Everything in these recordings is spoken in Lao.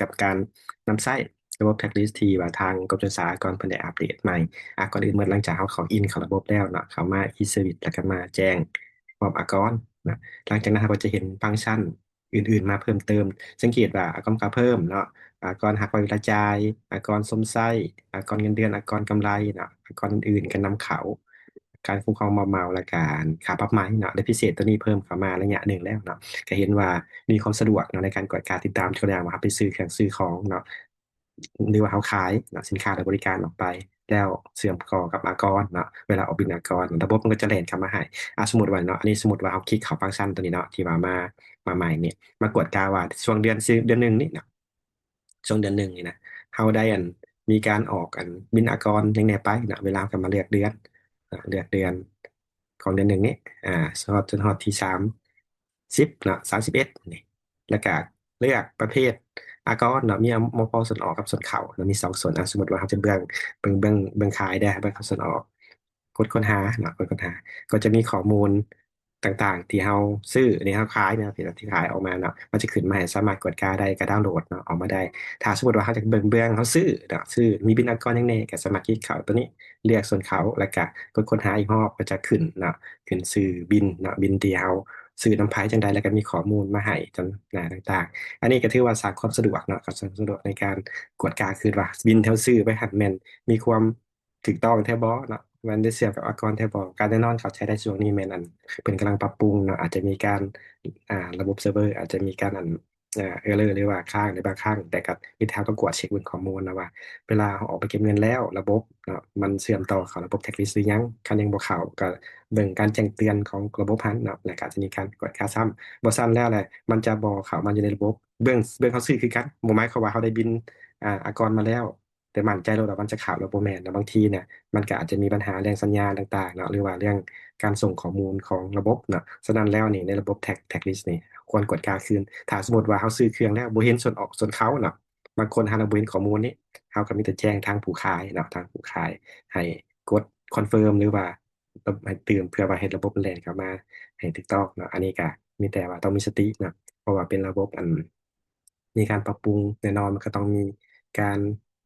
ກັບການນຳໃຊ້ລະບົບ Tax List ທີ່ວ່າທາງກົມກວດສາອາກອນເພິ່ນໄດ້ອັບເດດໃໝ່. ອາ ກ່ອນອື່ນໝົດ ຫຼັງຈາກເຮົາ log in ເຂົ້າລະບົບແລ້ວເນາະ, ເຂົ້າມາ e-service ແລ້ວກໍມາແຈ້ງຄວາມອາກອນນະ. ຫຼັງຈາກນັ້ນເຮົາກໍຈະເຫັນຟັງຊັນອື່ນໆມາເພີ່ມເຕີມ. ສັງເກດວ່າອາກອນຄ່າເພີ່ມເນາະ, ອາກອນຫັກໄວ້ເວລາຈ່າຍ, ອາກອນຊົມໃຊ້, ອາກອນເງິນເດືອນ, ອາກອນກຳໄລເນາະ, ອາກອນອື່ນໆ ການນຳເຂົ້າ, ການຄຸ້ມຄອງມອບເໝົາ ແລະ ການຄ່າປັບໃໝເນາະ. ໄດ້ພິເສດຕົວນີ້ເພີ່ມເຂົ້າມາໄລຍະໜຶ່ງແລ້ວເນາະ, ກໍເຫັນວ່າມີຄວາມສະດວກເນາະ ໃນການກວດກາຕິດຕາມທຸກຢ່າງ ວ່າເຮົາໄປຊື້ເຄື່ອງຊື້ຂອງເນາະ ຫຼືວ່າເຮົາຂາຍເນາະ ສິນຄ້າ ຫຼື ບໍລິການອອກໄປ ແລ້ວເຊື່ອມຕໍ່ກັບອາກອນເນາະ, ເວລາອອກບິນອາກອນ ລະບົບມັນກໍຈະແລ່ນເຂົ້າມາໃຫ້. ອາ ສົມມຸດວ່າເນາະ, ອັນນີ້ສົມມຸດວ່າເຮົາຄລິກເຂົ້າຟັງຊັນຕົວນີ້ເນາະ ທີ່ວ່າມາ ມາໃໝ່ນີ້ ມາກວດກາວ່າຊ່ວງເດືອນ ເດືອນໜຶ່ງນີ້ເນາະ, ຊ່ວງເດືອນໜຶ່ງນີ້ນະ ເຮົາໄດ້ ອັນ ມີການອອກ ອັນ ບິນອາກອນຫຍັງແດ່ໄປເນາະ. ເວລາເຮົາກໍມາເລືອກເດືອນເນາະ, ເລືອກເດືອນຂອງເດືອນໜຶ່ງນີ້ ອາ ຮອດ ຈົນຮອດທີສາມສິບເນາະ, ສາມສິບເອັດນີ້ ແລ້ວກໍເລືອກປະເພດອາກອນເນາະ, ມີ ມພ ສ່ວນອອກກັບສ່ວນເຂົ້າເນາະ, ມີສອງສ່ວນ. ອາ ສົມມຸດວ່າເຮົາຈະເບິ່ງ ເບິ່ງ ເບິ່ງ ເບິ່ງຂາຍເດ້ ເບິ່ງເຂົ້າສ່ວນອອກ, ກົດຄົ້ນຫາເນາະ, ກົດຄົ້ນຫາ ກໍຈະມີຂໍ້ມູນຕ່າງໆທີ່ເຮົາຊື້ ຫຼື ເຮົາຂາຍເນາະ, ທີ່ ທີ່ຂາຍອອກມາເນາະ, ມັນຈະຂຶ້ນມາໃຫ້ສາມາດກວດກາໄດ້ ກະດາວໂຫຼດເນາະ ອອກມາໄດ້. ຖ້າສົມມຸດວ່າເຮົາຢາກເບິ່ງເບື້ອງເຮົາຊື້ເນາະ, ຊື້ມີບິນອາກອນຫຍັງແດ່ ກໍສາມາດຄລິກເຂົ້າຕົວນີ້ ເລືອກສ່ວນເຂົ້າ ແລ້ວກະກົດຄົ້ນຫາອີກຮອບ ກໍຈະຂຶ້ນເນາະ, ຂຶ້ນຊື່ບິນເນາະ, ບິນທີ່ເຮົາຊື້ນຳໃຜຈັ່ງໃດ ແລ້ວກະມີຂໍ້ມູນມາໃຫ້ຈຳນວນຕ່າງໆ. ອັນນີ້ກໍຖືວ່າສ້າງຄວາມສະດວກເນາະ, ຄວາມສະດວກໃນການກວດກາຄືນວ່າບິນທີ່ເຮົາຊື້ໄປຫັ້ນແມ່ນມີຄວາມ ຖືກຕ້ອງແທ້ບໍ່ເນາະ, ແມ່ນໄດ້ເຊື່ອມກັບອາກອນແທ້ບໍ່. ການແນ່ນອນເຂົ້າໃຈໄດ້ຊ່ວງນີ້ແມ່ນ ອັນ ເພິ່ນກຳລັງປັບປຸງເນາະ, ອາດຈະມີການ ອ່າ ລະບົບເຊີເວີອາດຈະມີການ ອັນ ເອີເຣີ ຫຼືວ່າຄ້າງໃນບາງຄັ້ງ, ແຕ່ກໍມີແຕ່ເຮົາຕ້ອງກວດເຊັກເບິ່ງຂໍ້ມູນນະວ່າ ເວລາເຮົາອອກໄປເກັບເງິນແລ້ວ ລະບົບເນາະ ມັນເຊື່ອມຕໍ່ເຂົ້າລະບົບ Tax List ຫຼືຍັງ. ຄັນຍັງບໍ່ເຂົ້າ ກໍເບິ່ງການແຈ້ງເຕືອນຂອງລະບົບຫັ້ນເນາະ, ແລ້ວກໍອາດຈະມີການກວດກາຊ້ຳ. ບໍ່ຊັ້ນແລ້ວແຫຼະ ມັນຈະບໍ່ເຂົ້າມາຢູ່ໃນລະບົບ. ເບື້ອງ ເບື້ອງເຮົາຊື້ຄືກັນ ບໍ່ໝາຍຄວາມວ່າເຮົາໄດ້ບິນ ອ່າ ອາກອນມາແລ້ວ ແຕ່ໝັ້ນໃຈໂລດວ່າມັນຈະເຂົ້າ ຫຼື ບໍ່ແມ່ນເນາະ. ບາງທີເນຍ ມັນກໍອາດຈະມີບັນຫາເລື່ອງສັນຍານຕ່າງໆເນາະ ຫຼືວ່າເລື່ອງການສົ່ງຂໍ້ມູນຂອງລະບົບເນາະ. ສະນັ້ນແລ້ວນີ້ ໃນລະບົບ Tax Tax List ນີ້ ຄວນກວດກາຄືນ. ຖ້າສົມມຸດວ່າເຮົາຊື້ເຄື່ອງແລ້ວ ບໍ່ເຫັນສ່ວນອອກ ສ່ວນເຂົ້າເນາະ, ບາງຄົນຫາລະບໍ່ເຫັນຂໍ້ມູນນີ້ ເຮົາກໍມີແຕ່ແຈ້ງທາງຜູ້ຂາຍເນາະ, ທາງຜູ້ຂາຍໃຫ້ກົດ confirm ຫຼືວ່າໃຫ້ຕື່ມ ເພື່ອວ່າໃຫ້ລະບົບມັນແລ່ນເຂົ້າມາໃຫ້ຖືກຕ້ອງເນາະ. ອັນນີ້ກໍມີແຕ່ວ່າຕ້ອງມີສະຕິເນາະ, ເພາະວ່າເປັນລະບົບ ອັນ ມີການປັບປຸງ ແນ່ນອນມັນກໍຕ້ອງມີການ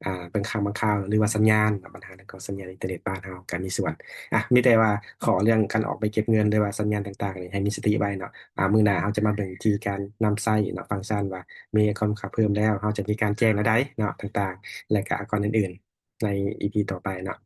ອ່າ ບາງຄັ້ງບາງຄາວ ຫຼືວ່າສັນຍານເນາະ, ບັນຫາເລື່ອງຂອງສັນຍານອິນເຕີເນັດບ້ານເຮົາກໍມີສ່ວນ. ອ່ະ ມີແຕ່ວ່າຂໍເລື່ອງການອອກໃບເກັບເງິນ ຫຼືວ່າສັນຍານຕ່າງໆນີ້ ໃຫ້ມີສະຕິໄວ້ເນາະ. ອ່າ ມື້ໜ້າເຮົາຈະມາເບິ່ງວິທີການນຳໃຊ້ເນາະ, ຟັງຊັນວ່າມີອາກອນຄ່າເພີ່ມແລ້ວ ເຮົາຈະມີການແຈ້ງແນວໃດເນາະ ຕ່າງໆ ແລະ ກໍອາກອນອື່ນໆ ໃນ ອີພີ ຕໍ່ໄປເນາະ.